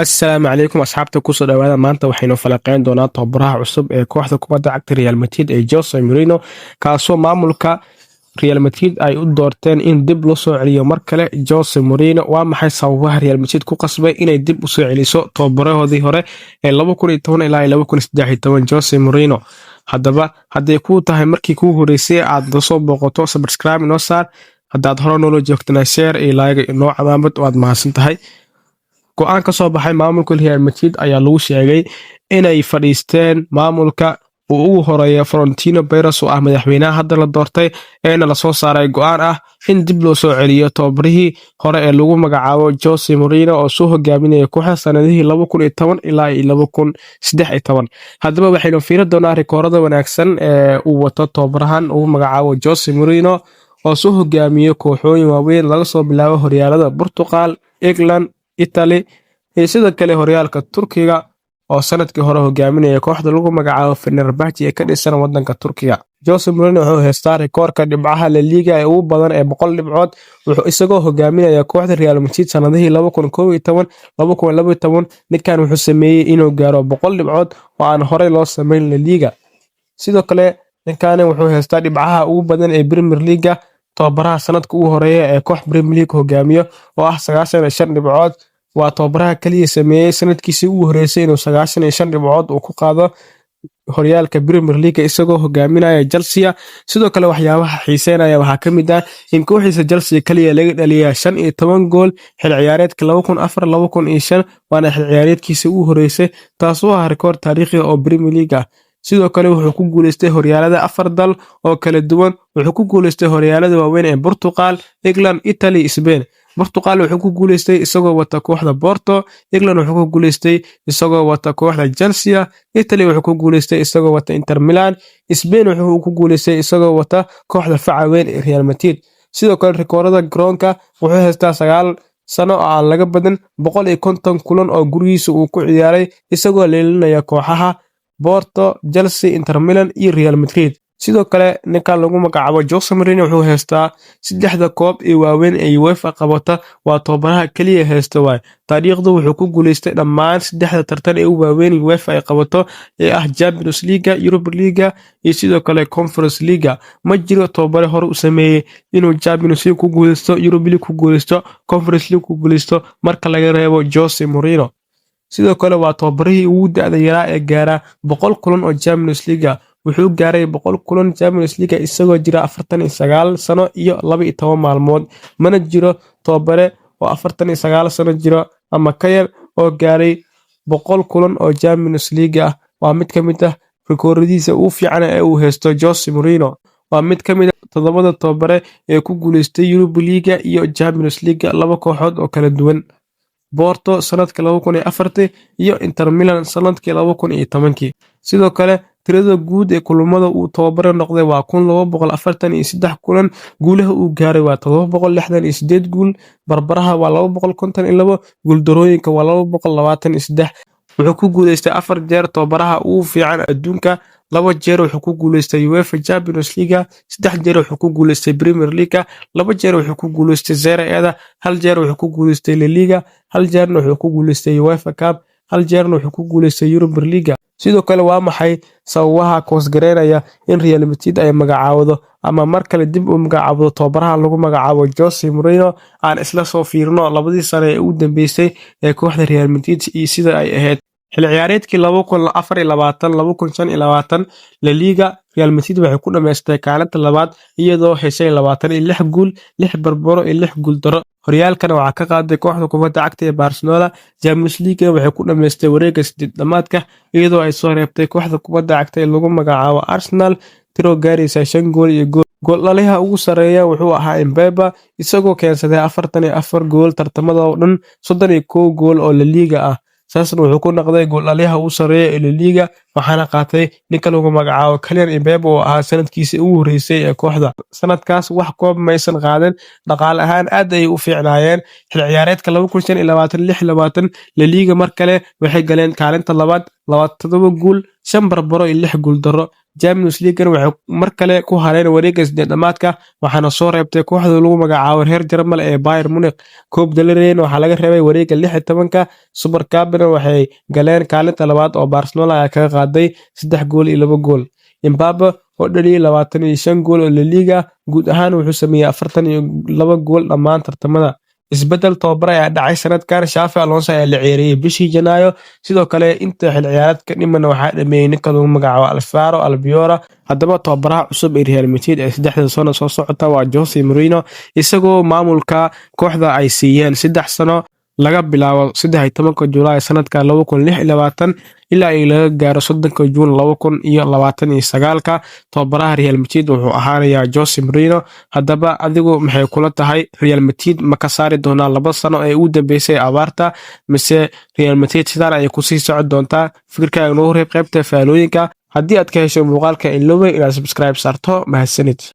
Assalaamu calaykum asxaabta, kusoo dhawaada. Maanta waxaynu falaqeyn doonaa tababaraha cusub ee kooxda kubadda cagta Real Madrid ee Jose Mourinho, kaasoo maamulka Real Madrid ay u doorteen in dib loo soo celiyo mar kale Jose Mourinho. Waa maxay sababaha Real Madrid ku qasbay inay dib usoo celiso tababarahoodii hore ee 2010 ilaa 2013, Jose Mourinho? Haddaba, hadday kuu tahay markii kuu horeysay aad lasoo booqato, subscribe inoo saar. Haddaad hore noola joogtana, share iyo like inoo camaamad. Waad mahadsan tahay. Go'aan ka soo baxay maamulka Real Madrid ayaa lagu sheegay inay fadhiisteen maamulka uu ugu horeeya Florentino Perez, oo ah madaxweynaha hadda la doortay, eena lasoo saaray go'aan ah in dib loo soo celiyo tababarihii hore ee lagu magacaabo Jose Mourinho, oo soo hogaaminaya kooxda sanadihii 2010 ilaa iyo 2013. Haddaba, waxaynu fiiri doonaa rikoorada wanaagsan ee uu wato tababarahan ugu magacaabo Jose Mourinho, oo soo hogaamiyo kooxooyin waaweyn laga soo bilaabo horyaalada Portugal, England, Italy iyo sidoo kale horyaalka Turkiga, oo sanadkii hore hogaaminaya kooxda lagu magacaabo Fenerbahce ee ka dhisan wadanka Turkiga. Jose Mourinho wuxuu haystaa rikoorka dhibcaha La Liga ee ugu badan ee 100 dhibcood, wuxuu isagoo hogaaminaya kooxda Real Madrid sanadihii 2011, 2012. Ninkan wuxuu sameeyey inuu gaaro 100 dhibcood oo aan horey loo sameyn La Liga. Sidoo kale, ninkani wuxuu haystaa dhibcaha ugu badan ee Premier League, tababaraha sanadka ugu horeeya ee koox Premier League hogaamiyo, oo ah 95 dhibcood. Waa tababaraha kaliya sameeyey sanadkiisii ugu horeysay inuu 95 dhibcood uu ku qaado horyaalka Premier League, isagoo hogaaminaya Chelsea. Sidoo kale, waxyaabaha xiiseynaya waxaa ka mid ah in kooxiisa Chelsea kaliya laga dhaliyaa 15 gool xil ciyaareedka 2004, 2005, waana xil ciyaareedkiisii ugu horeysay, taasoo ah rikoor taariikhi oo Premier League ah. Sidoo kale, wuxuu ku guuleystay horyaalada afar dal oo kala duwan. Wuxuu ku guuleystay horyaalada waaweyn ee Portugal, England, Italy, Spain. Portugal wuxuu ku guuleystay isagoo wata kooxda Porto. England wuxuu ku guuleystay isagoo wata kooxda Chelsea. Italy wuxuu ku guuleystay isagoo wata Inter Milan. Spain wuxuu ku guuleystay isagoo wata kooxda faca weyn ee Real Madrid. Sidoo kale, rikoorada garoonka wuxuu haystaa 9 sano oo aan laga badin, 150 kulan oo gurigiisa uu ku ciyaaray, isagoo leelinaya kooxaha Porto, Chelsea, Inter Milan iyo Real Madrid. Sidoo kale, ninkan lagu magacaabo Jose Mourinho wuxuu haystaa saddexda koob ee waaweyn ee UEFA qabata. Waa tababaraha keliya haysta waay. Taariikhdu wuxuu ku guuleystay dhammaan saddexda tartan ee u waaweyn UEFA ay qabato ee ah Champions League, Europa League iyo sidoo kale Conference League. Ma jiro tababare hore u sameeyey inuu Champions League ku guuleysto, Europa League ku guuleysto, Conference League ku guuleysto, marka laga reebo Jose Mourinho. Sidoo kale, waa tababarihii ugu da'da yaraa ee gaara 100 kulan oo Champions League. Wuxuu gaaray 100 kulan Champions League isagoo jira 49 sano iyo 12 maalmood. Mana jiro tababare oo 49 sano jiro ama ka yar oo gaaray 100 kulan oo Champions League ah. Waa mid ka mid ah rikooradiisa ugu fiican ee uu haysto Jose Mourinho. Waa mid ka mid ah toddobada tababare ee ku guuleystay Europa League iyo Champions League laba kooxood oo kala duwan, Porto sanadkii 2004 iyo Inter Milan sanadkii 2010-kii. Sidoo kale, tirada guud ee kulamada uu tababare noqday waa 1243 kulan. Guulaha uu gaaray waa 768 guul, barbaraha waa 252, guuldarooyinka waa 223. Wuxuu ku guuleystay afar jeer tababaraha ugu fiican adduunka. Laba jeer wuxuu ku guuleystay UEFA Champions League, saddex jeer wuxuu ku guuleystay Premier League, laba jeer wuxuu ku guuleystay Serie A-da, hal jeer wuxuu ku guuleystay La Liga, hal jeerna wuxuu ku guuleystay UEFA Cup, hal jeerna wuxuu ku guuleystay Europa League. Sidoo kale, waa maxay sababaha koosgareynaya in Real Madrid ay magacaawdo ama mar kale dib u magacaawdo tababaraha lagu magacaabo Jose Mourinho? Aan isla soo fiirino labadii sano ee ugu dambeysay ee kooxda Real Madrid iyo sida ay ahayd. Xilli ciyaareedkii 2024, 2025 La Liga, Real Madrid waxay ku dhameystay kaalinta labaad, iyadoo heshay 26 guul, lix barbaro iyo lix guul daro. Horyaalkana waxaa ka qaaday kooxda kubadda cagta ee Barcelona. Champions League waxay ku dhameystay wareegga sideed dhamaadka, iyadoo ay soo reebtay kooxda kubadda cagta ee lagu magacaabo Arsenal tiro gaaraysa shan gool iyo gool. Gooldhaliyaha ugu sarreeya wuxuu ahaa Mbappe, isagoo keensaday 44 gool tartamada oo dhan, 31 gool oo La Liga ah. Saasna wuxuu ku noqday gooldhaliyaha ugu sarreeya ee La Liga, waxaana qaatay ninka lagu magacaabo Kylian Mbappe, oo ahaa sanadkiisii ugu horeysay ee kooxda. Sanadkaas wax koob maysan qaadin, dhaqaale ahaan aad ayay u fiicnaayeen. Xilli ciyaareedka 2025, 26 La Liga mar kale waxay galeen kaalinta labaad, 27 guul, 5 barbaro iyo 6 guuldaro. Champions League waxay mar kale ku hareen wareegga sideed-dhamaadka, waxaana soo reebtay kooxda lagu magacaabo reer Jarmal ee Bayern Munich. Copa del Rey waxaa laga reebay wareegga 16-ka. Super Cup-na waxay galeen kaalinta labaad oo Barcelona ayaa kaga qaaday 3 gool iyo 2 gool. Mbappe oo dhaliyay 25 gool oo La Liga, guud ahaan wuxuu sameeyey 42 gool dhammaan tartamada. Isbedel tababar ayaa dhacay sanadkan. Xabi Alonso ayaa la ceeriyey bishii Janaayo. Sidoo kale inta xil ciyaareedka dhiman waxaa dhameeyey ninka lagu magacaabo Alvaro Arbeloa. Haddaba, tababaraha cusub ee Real Madrid ee 3da sano soo socota waa Jose Mourinho, isagoo maamulka kooxda ay siiyeen 3 sano, laga bilaabo 13-ka Julaay sanadka 2026 ilaa ay laga gaaro 30-ka Juun 2029-ka. Tababaraha Real Madrid wuxuu ahaanayaa Jose Mourinho. Haddaba, adigu maxay kula tahay? Real Madrid ma ka saari doonaa 2 sano ee ugu dambeysay abaarta, mise Real Madrid sidaan ayay kusii socon doontaa? Fikirkaaga noogu reeb qaybta faalooyinka. Haddii aad ka hesho muuqaalka, ilowey inaad subscribe saarto. Mahadsanid.